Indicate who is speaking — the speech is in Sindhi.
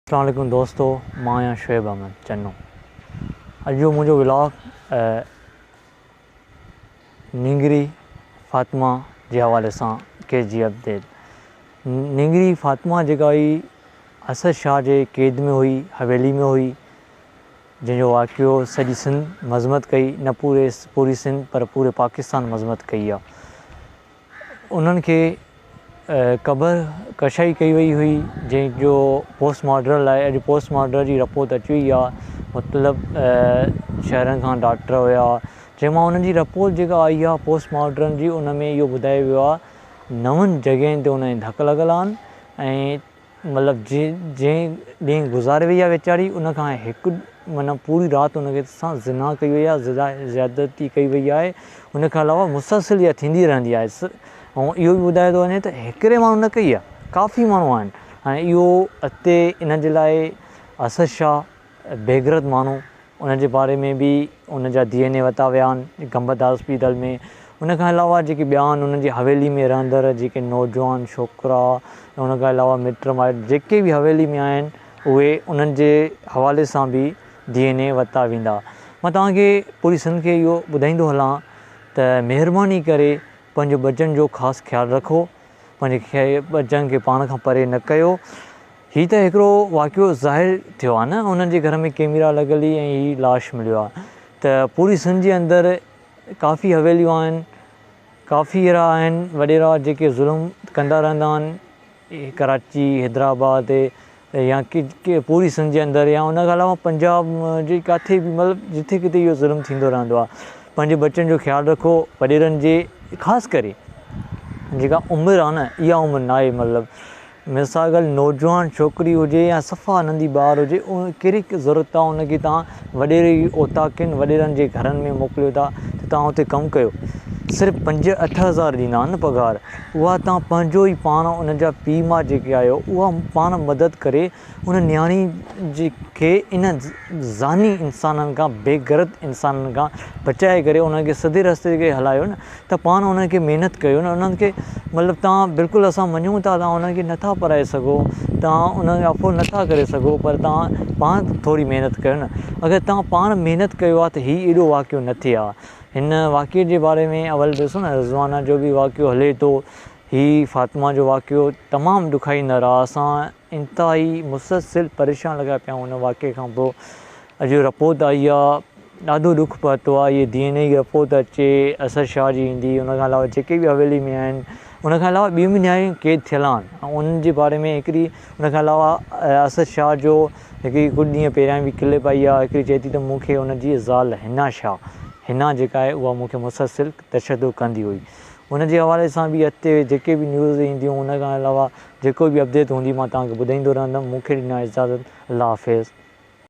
Speaker 1: اسلام عليڪم دوستو مان آهيان شعيب احمد چنو اڄ جو منهنجو ولاگ نينگري فاطمه جي حوالي سان ڪيس جي اپڊيٽ نينگري فاطمه جيڪا هئي اسد شاهه جي قيد ۾ هئي حويلي ۾ هئي جنهن جو واقعو سڄي سنڌ مذمت ڪئي نه پوري پوري سنڌ پر پوري پاڪستان مذمت ڪئي آهي انهن کي قبر ڪشائي ڪئي وئي هئي جنهن جو پوسٽ مارٽم لاء اڄ پوسٽ مارٽم جي رپورٽ اچي وئي آهي مختلف شهرن کان ڊاڪٽر هيا جنهن مان انهن جي رپورٽ جيڪا آئي آهي پوسٽ مارٽم جي ان ۾ اهو ٻڌايو ويو آهي نون جڳهين تي ان کي ڌڪ لڳل آهن ۽ مطلب جنهن ڏينهن گذاري وئي آهي ويچاري ان کان هڪ معنيٰ پوري رات ان کي سان زنا ڪئي وئي آهي زيادتي ڪئي وئي آهي ان کان علاوه مسلسل اها ٿيندي رهندي آهي ۽ اهو به ٻڌايو ٿو وڃي ته هڪڙي ماڻهو نه ڪئي آهي ڪافي ماڻهو آهن هاڻي اهو اڳتي ان جي لاء اسد شاهه بيغيرت ماڻهو ان جي باري ۾ به ان جا ڊي اين اي ورتا ويا آهن گمبٽ هاسپيٽل ۾ ان کان علاوه جيڪي ٻيا آهن انهن جي حويلي ۾ رهندڙ جيڪي نوجوان ڇوڪرا ان کان علاوه مٽ مائٽ جيڪي به حويلي ۾ آهن اهي انهن جي حوالي سان به ڊي اين اي ورتا ويندا مان توهان کي پوري سنڌ کي اهو ٻڌائيندو هلان ته مهرباني ڪري پنهنجي ٻچن جو خاص خيال رکو پنهنجي ٻچن کي پاڻ کان پري نه ڪيو هي ته هڪڙو واقعو ظاهر ٿيو آهي نه انهن جي گهر ۾ ڪيميرا لڳل هئي ۽ هي لاش مليو آهي ته پوري سنڌ جي اندر ڪافي حويليون آهن ڪافي اهڙا آهن وڏيرا جيڪي ظلم ڪندا رهندا آهن ڪراچي حيدرآباد يا پوري سنڌ جي اندر يا ان کان علاوه پنجاب جي ڪاٿي به مطلب جٿي ڪٿي اهو ظلم ٿيندو رهندو آهي پنهنجي ٻچن جو خيال رکو وڏيرن جي خاص ڪري جيڪا عمر آهي نه اها عمر ناهي مطلب مثال ڳالهه نوجوان ڇوڪري هجي يا صفا ننڍي ٻار هجي ڪهڙي ضرورت آ ان کي توهان وڏيري جي اوطاقن وڏيرن جي گهرن ۾ موڪليو ٿا ته توهان اتي ڪم ڪيو صرف پنج اٺ هزار ڏيندا آهن پگهار اها توهان پنهنجو ئي پاڻ ان جا پيء ماء جيڪي آهيو اها پاڻ مدد ڪري ان نياڻي جي کي ان زاني انسانن کان بي غيرت انسانن کان بچائي ڪري انهن کي سڌي رستي تي هلايو نه ته پاڻ انهن کي محنت ڪيو نه انهن کي مطلب توهان بلڪل اسان مڃون ٿا توهان انهن کي نٿا پڙهائي سگهو توهان انهن کي افورڊ نٿا ڪري سگهو پر توهان پاڻ ٿوري محنت ڪيو نه اگر توهان پاڻ محنت ڪيو ها ته هي ايڏو واقعو نه ٿئي ها هن واقعي جي باري ۾ اول ڏسو نه رضوانه جو به واقعو هلي ٿو هي فاطمه جو واقعو تمام ڏکائيندڙ آ اسان انتهائي مسلسل پريشان لڳا پيا آهيون ان واقعي کان پوء اڄ رپورٽ آئي آ ڏاڍو ڏک پهتو آ اهي ڊي اين اي جي رپورٽ اچي اسد شاهه جي ايندي ان کان علاوه جيڪي به حويلي ۾ آهن ان کان علاوه ٻيون به نياڻيون قيد ٿيل آهن ۽ انهن جي باري ۾ هڪڙي ان کان علاوه اسد شاهه جو هڪڙي ڪجهه ڏينهن پهريان به ڪلپ آئي آ هڪڙي چئي ٿي ته مون کي ان جي زال حنا شاهه حنا جيڪا آهي اها مون کي مسلسل تشدد ڪندي هئي ان جي حوالي سان به اڳتي جيڪي به نيوز اينديون ان کان علاوه جيڪو به اپڊيٽ هوندي مان توهان کي ٻڌائيندو رهندم مون کي ڏنا اجازت الله حافظ.